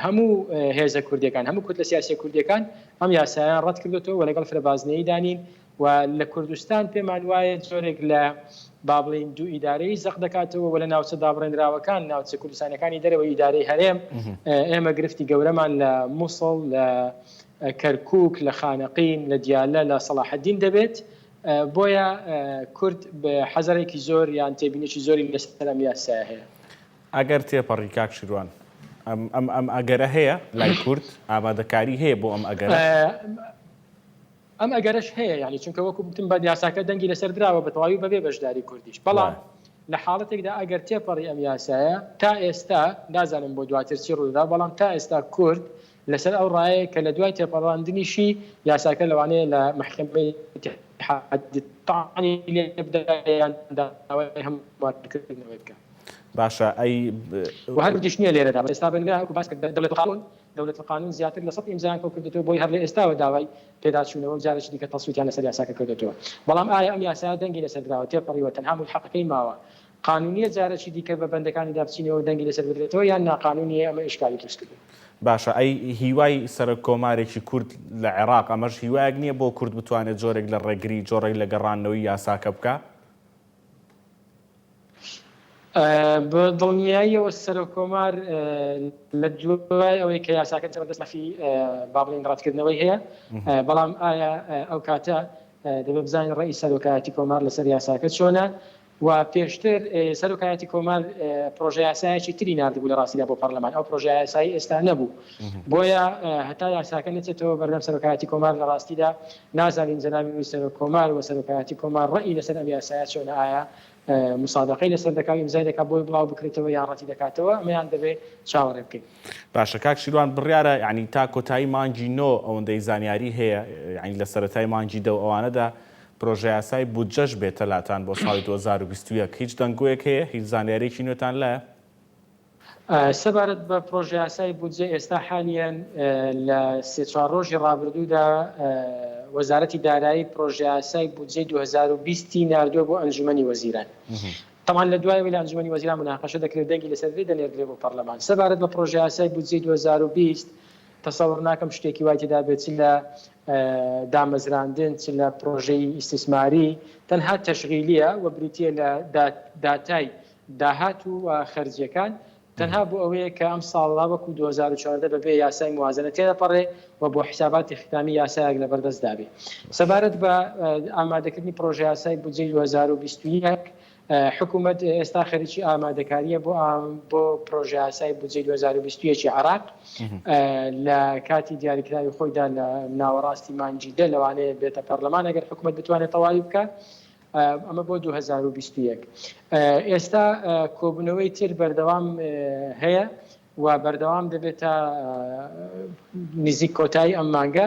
هەموو هێزە کوردیەکان هەموو کوتلە سیاسیە کوردیەکان ئەم یاسایان ڕەت کردۆتەوە و لەگەڵ فرە بازنەیی دانین و لە کوردستان پێمان وایە جۆرێک لە با بڵێین دوو ئیدارەیی زەق دەکاتەوە و لە ناوچە دابڕێنراوەکان، ناوچە کوردستانیەکانی دەرەوەی ئیدارەی هەرێم، ئێمە گرفتی گەورەمان لە موسڵ، لە کەرکوک، لە خانەقین، لە دیالە، لە سەڵاحەدین دەبێت. بۆیە کورد حەزەرێکی زۆر یان تێبینیی زۆری لەسەر ئەم یاسایە هەیە. ئەگەر تێپەڕی کاک شیروان ئەم ئەم ئەم ئەگەرە هەیە لای کورد؟ ئامادەکاری هەیە بۆ ئەم ئەگەرە؟ ئەم ئەگەرەش هەیە یانی چونکە وەکو گوتم بە یاساکە دەنگی لەسەر دراوە بە تەواوی بەبێ بەشداری کوردیش بەڵام لە حاڵەتێکدا ئەگەر تێپەڕی ئەم یاسایە تا ئێستا نازانم بۆ دواتر چی ڕوودەدا بەڵام تا ئێستا کورد لەسەر ئەو ڕایەیە کە لە دوای تێپەڕاندنیشی یاساکە لەوانەیە لە مەحکەمەی ئیتیحادی تەعنی لێ بدا یان داوای هەموارکردنەوەی بکا. باشە ئەی و هەر کوردیش نییە لێرەدا ئێستا بە نمونە وەکو باس کرد دەوڵەت قانون دەولەت القانون زیاتر لە سەد ئیمزایان کۆکردۆتەوە بۆی هەر لە ئێستاوە داوای پێداچوونەوە و جارێکی دیکە تەسویتیان لەسەر یاساکە کردۆتەوە. بەڵام ئایا ئەم یاسایە دەنگی لەسەر دراوە، تێپەڕیوە، تەنها مولحەقەکەی ماوە، قانونییە جارێکی دیکە بە بەندەکانیدا بچینەوە و دەنگی لەسەر بدرێتەوە یان ناقانونییە ئەمە ئیشکالی دروست کردووە. باشە ئەی هیوای سەرۆک کۆمارێکی کورد لە عێراق ئەمەش هیوایەک نییە بۆ کورد بتوانێت جۆرێک لە ڕێگری جۆڕێک لە گەڕاندنەوەی یاساکە بکا؟ بە دڵنیاییەوە سەرۆک کۆمار لە دوای ئەوەی کە یاساکە دەچێتە بەردەست مافی با بڵێین ڕەتکردنەوەی هەیە، بەڵام ئایا ئەو کاتە دەبێت بزانین ڕەئی سەرۆکایەتی کۆمار لەسەر یاساکە چۆنە و پێشتر سەرۆکایەتی کۆمار پرۆژە یاسایەکی تری ناردبوو لە ڕاستیدا بۆ پەرلەمان، ئەو پرۆژە یاسایی ئێستا نەبوو، بۆیە هەتا یاساکە نەچێتەوە بەردەم سەرۆکایەتی کۆمار لە ڕاستیدا نازانین جەنابی سەرۆک کۆمار و سەرۆکایەتی کۆمار ڕەئی لەسەر ئەم یاسایە چۆنە، ئایا موسادەقەی لەسەر دەکا و ئیمزای دەکا بۆی بڵاو بکرێتەوە یان ڕەتی دەکاتەوە، ئەمەیان دەبێ چاوەڕێ بکەین. باشە کاک شیروان بڕیارە یانی تا کۆتایی مانگی نۆ ئەوەندەی زانیاری هەیە یانی لە سەرەتای مانگی دە و ئەوانەدا پرۆژەیاسای بودجەش بێتە لاتان بۆ ساڵی 2021 هیچ دەنگۆیەک هەیە هیچ زانیاریەکی نوێتان لایە؟ سەبارەت بە پرۆژەیاسای بودجە ئێستا حالیەن لە سێ چوار ڕۆژی ڕابردوودا وەزارەتی دارایی پرۆژەیاسای بودجەی 2020 ی ناردووە بۆ ئەنجومەنی وەزیران. تەبعەن لە دوای ئەوەی لە ئەنجومەنی وەزیران موناقەشە دەکرێت و دەنگی لەسەر درێت دەنێردرێت بۆ پەرلەمان. سەبارەت بە پرۆژەیاسای بودجەی 2020 تەسەور ناکەم شتێکی وای تێدا بێت چ لە دامەزراندن چ لە پرۆژەی ئیستیسماری تەنها تەشغیلیە و بریتیە لە داتای داهات و خەرجیەکان تەنها بۆ ئەوەیە کە ئەم ساڵە وەکو 2014 بەبێ یاسای موازنە تێدەپەڕێ و بۆ حیساباتی ختامی یاسایەک لەبەردەست دابێ. سەبارەت بە ئامادەکردنی پڕۆژەیاسای بودجەی 2021 حکومەت ئێستا خەریکی ئامادەکاریە بۆ بۆ پڕۆژەیاسای بودجەی 2021 عێراق لە کاتی دیاریکراوی خۆیدا لە ناوەڕاستی مانگی دە لەوانەیە بێتە پەرلەمان ئەگەر حکومەت بتوانێت تەواوی بکات. ئەمە بۆ 2021. ئێستا کۆبوونەوەی تر بەردەوام هەیە و بەردەوام دەبێت تا نزیک کۆتایی ئەم مانگە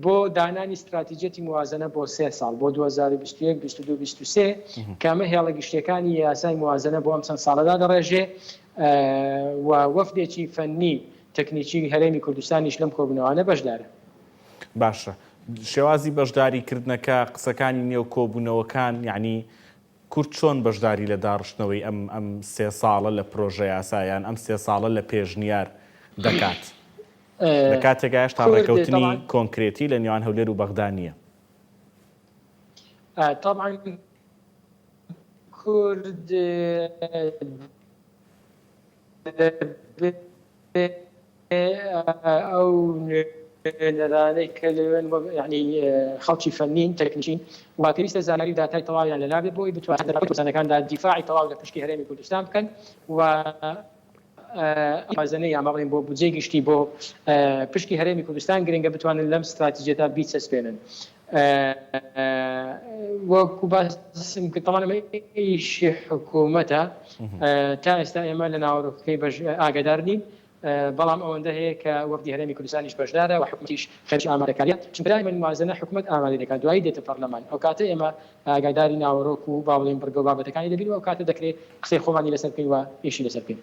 بۆ دانانی ستراتیجیەتی موازنە بۆ سێ ساڵ بۆ 2021، 22، 23 کە ئەمە هێڵە گشتیەکانی یاسای موازنە بۆ ئەم چەند ساڵەدا دەڕێژێ و وەفدێکی فەنی تەکنیکی هەرێمی کوردستانیش لەم کۆبوونەوانە بەشدارە. باشە شێوازی بەشداری کردنەکە، قسەکانی نێو کۆبوونەوەکان، یەعنی کورد چۆن بەشداری لە داڕشتنەوەی ئەم ئەم سێ ساڵە لە پرۆژە یاسا یان ئەم سێ ساڵە لە پێشنیار دەکات؟ لە کاتێکا هێشتا ڕێکەوتنی کۆنکرێتی لە نێوان هەولێر و بەغدا نییە. تەبعەن کورد دەبێ ئەو نوێنەرانەی کە لەوێن یانی خەڵکی فەنین تەکنیکین و پێویستە زانیاری و داتای تەواویان لەلا بێت بۆ ئەوەی بتوانن لە پرسەکاندا دیفاعی تەواو لە پشکی هەرێمی کوردستان بکەن و مەزنەی یان با بڵێین بۆ بودجەی گشتی بۆ پشکی هەرێمی کوردستان گرنگە بتوانن لەم ستراتیجیەتا بیچەسپێنن. وەکو باسم کرد تەبعەن ئەمە ئیشی حکوومەتە تا ئێستا ئێمە لە ناوەرۆکەکەی بەش ئاگادار نین بەڵام ئەوەندە هەیە کە وەفدی هەرێمی کوردستانیش بەشدارە و حکومەتیش خەریکی ئامادەکاریە چونکە دائیمەن موازنە حکومەت ئامادەی دەکات دوایی دێتە پەرلەمان ئەوکاتە ئێمە ئاگاداری ناوەرۆک و با بڵێین بڕگە و بابەتەکانی دەبین و ئەوکاتە دەکرێت قسەی خۆمانی لەسەر بکەین و ئیشی لەسەر بکەین.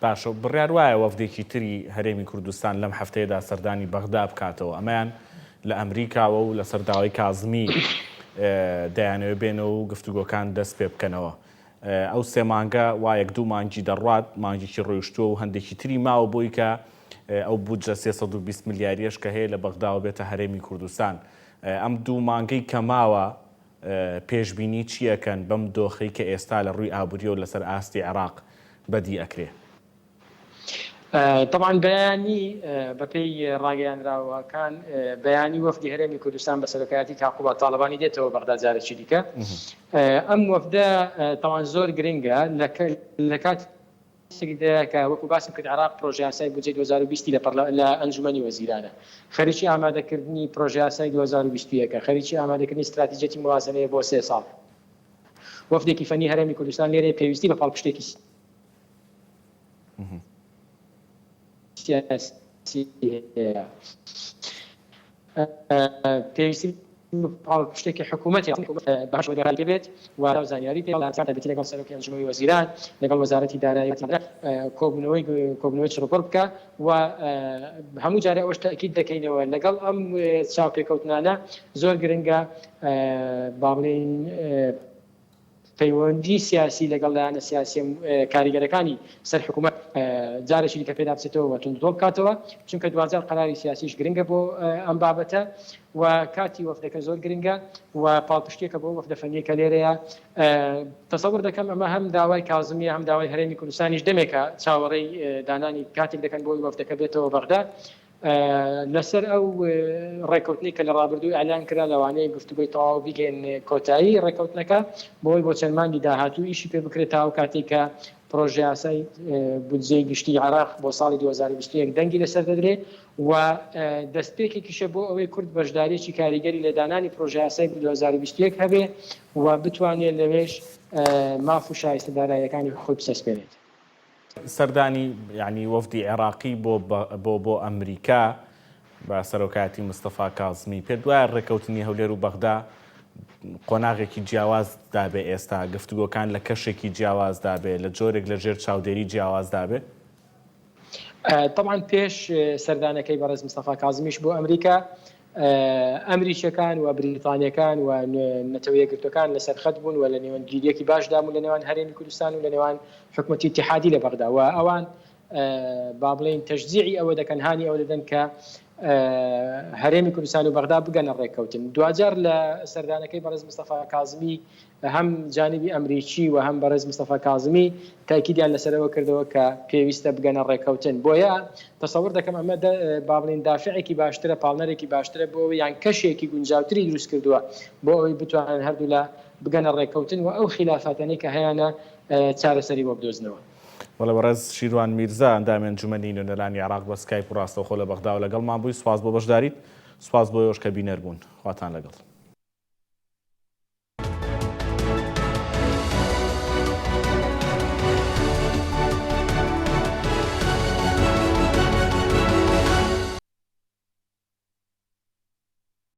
باشە بڕیار وایە وەفدێکی تری هەرێمی کوردستان لەم هەفتەیەدا سەردانی بەغدا بکاتەوە، ئەمەیان لە ئەمریکاوە و لەسەر داوای کازمی دەیانەوێت بێنەوە و گفتوگۆکان دەست پێ بکەنەوە. ئەو سێ مانگە وا یەک دوو مانگی دەڕوات، مانگێکی ڕۆیشتووە و هەندێکی تری ماوە بۆی کە ئەو بودجە 320 ملیاریەش کە هەیە لە بەغداوە بێتە هەرێمی کوردستان. ئەم دوو مانگەی کە ماوە پێشبینی چی ئەکەن بەم دۆخەی کە ئێستا لە ڕووی ئابووریەوە لەسەر ئاستی عێراق بەدی ئەکرێ؟ تەبعەن بەیانی بەپێی ڕاگەیانراوەکان بەیانی وەفدی هەرێمی کوردستان بە سەرۆکایەتی کاک قوباد تاڵەبانی دێتەوە بەغدا جارێکی دیکە ئەم وەفدە تەوان زۆر گرنگە لە کاتێکدایە کە وەکو باسم کرد عێراق پرۆژەیاسای بودجەی 2020 لە پەرلە لە ئەنجومەنی وەزیرانە خەریکی ئامادەکردنی پرۆژەیاسای 2021 خەریکی ئامادەکردنی ستراتیجیەتی موازنەیە بۆ سێ ساڵ وەفدێکی فەنی هەرێمی کوردستان لێرەیە پێویستی بە پاڵپشتێکی سیاسی هەیە پێویستی پاڵپشتێکی حکوومەتی باش بێت و زانیاری پێ تایبەتی لەگەڵ سەرۆکی ئەنجومەنی وەزیران لەگەڵ وەزارەتی دارایی کۆبوونەوەی کۆبوونەوەی چڕوپڕ بکە و هەموو جارێ ئەوەش تەئکید دەکەینەوە لەگەڵ ئەم چاوپێکەوتنانە زۆر گرنگە با بڵێین. پەیوەندی سیاسی لەگەڵ لایەنە سیاسیە کاریگەرەکانی سەر حکوومەت جارێکی دیکە پێدا بچێتەوە و توندوتۆڵ بکاتەوە، چونکە دواجار قەراری سیاسیش گرنگە بۆ ئەم بابەتە و کاتی وەفدەکە زۆر گرنگە و پاڵپشتیەکە بۆ وەفدە فەنیەی کە لێرەیە. تەسەور دەکەم ئەمە هەم داوای کازمیە هەم داوای هەرێمی کوردستانیش دەمێکە چاوەڕێی دانانی کاتێک دەکەن بۆی وەفدەکە بێتەوە بەغدا. لەسەر ئەو ڕێککەوتنەی کە لە ڕابردوو ئیعلان کرا، لەوانەیە گفتوگۆی تەواو بیگەیەننە کۆتایی ڕێککەوتنەکە، بۆ ئەوەی بۆ چەند مانگی داهاتوو ئیشی پێ بکرێت تا ئەو کاتەی کە پرۆژەیاسای بودجەی گشتیی عێراق بۆ ساڵی 2021 دەنگی لەسەر دەدرێت و دەستپێکێکیشە بۆ ئەوەی کورد بەشدارییەکی کاریگەری لە دانانی پرۆژەیاسای 2021 هەبێ و بتوانێت لەوێش ماف و شایستە داراییەکانی خۆی بچەسپێنێت. سەردانی یانی وەفدی عێراقی بۆ بۆ بۆ ئەمریکا بە سەرۆکایەتی مستەفا کازمی پێت وایە ڕێکەوتنی هەولێر و بەغدا قۆناغێکی جیاواز دابێ ئێستا گفتوگۆکان لە کەشێکی جیاواز دابێ لە جۆرێک لە ژێر چاودێری جیاواز دابێ؟ تەبعەن پێش سەردانەکەی بەڕێز مستەفا کازمیش بۆ ئەمریکا ئەمریکیەکان و بریتانیەکان و نەتەوە یەکگرتوەکان لەسەر خەت بوون و لە نێوەندگیریەکی باشدا بوون لە نێوان هەرێمی کوردستان و لە نێوان حکومەتی ئیتیحادی لە بەغدا و ئەوان با بڵێین تەشجیعی ئەوە دەکەن هانی ئەوە دەدەن کە هەرێمی کوردستان و بەغدا بگەنە ڕێککەوتن دواجار لە سەردانەکەی بەڕێز مستەفا کازمی هەم جانبی ئەمریکی و هەم بەڕێز مستەفا کازمی تاکیدیان لەسەر ئەوە کردەوە کە پێویستە بگەنە ڕێککەوتن. بۆیە تەسەور دەکەم ئەمە با بڵێین دافعێکی باشترە، پاڵنەرێکی باشترە بۆ ئەوەی یان کەشێکی گونجاوتری دروست کردووە بۆ ئەوەی بتوانن هەردوولا بگەنە ڕێککەوتن و ئەو خیلافاتانەی کە هەیانە چارەسەری بۆ بدۆزنەوە. بەڵێ بەڕێز شیروان میرزا ئەندامی ئەنجومەنی نوێنەرانی عێراق بە سکایپ و ڕاستەوخۆ لە بەغداوە لەگەڵمان بووی، سوپاس بۆ بەشداریت، سوپاس بۆ ئێوەش کە بینەر بوون. خواتان لەگەڵ.